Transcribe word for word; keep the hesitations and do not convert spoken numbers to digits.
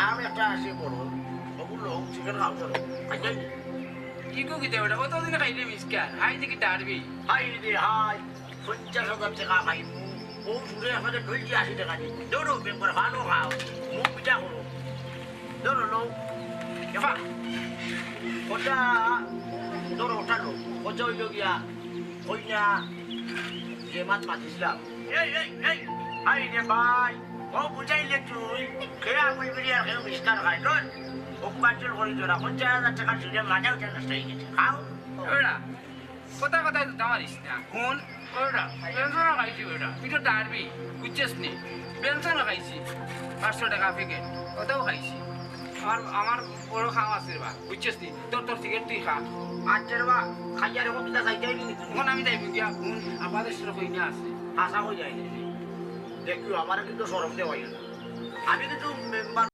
আম একটা আছে বড়, ওগুলো চিকেন খাও, চলো। খাইতে নি? কি কো কিতা বেটা? অত দিনে খাইলে মিসকার। হাই দেখি ডারবি। হাই রে হাই, পঞ্চাশ হাজার টেকা পাইমু। ও সুরে আমারে ঢুলছি আশি টেকা দি। ধরো, মেম্বার, ভালো খাও। মুখ পিঠা করো। ধরো, লও। এবার কথা, ধরো, ওটা লও। কথা অইল গিয়া, ওই না, যে মাত মাতিছিলাম। এই, এই, এই, হাই রে ভাই, ও বুঝাইলে তুই, কে আঙুল বিড়ি আর কেউ মিষ্টার খায়, ধর। ও পাঁচজন করি তোরা, পঞ্চাশ হাজার টেকা চুলে মাথায় উঠে নষ্ট হয়ে গেছে। খাও। ওরা, কথা কথায় তো মারিস না। হুন, ওরা, পেনশন খাইছি ওরা, তুই তো ডারবি, বুঝছিস নি? পেনশন খাইছি, পাঁচশো টেকা প্যাকেট, ওটাও খাইছি। আমার, আমার বড় খাওয়া আছে রে বা, বুঝছিস নি? তোর, তোর সিগারেট তুই খা। আচ্ছা রে বা, খাইয়া রে, কোন পিতা যাইতে হইবি নি? এখন আমি যাইব গিয়া, হুন, আমাদের সাথে কই না আছে। আশা হয়ে যায় নি। দেখিও, আমার কিন্তু শরম দেওয়া হইল না। আমি কিন্তু মেম্বার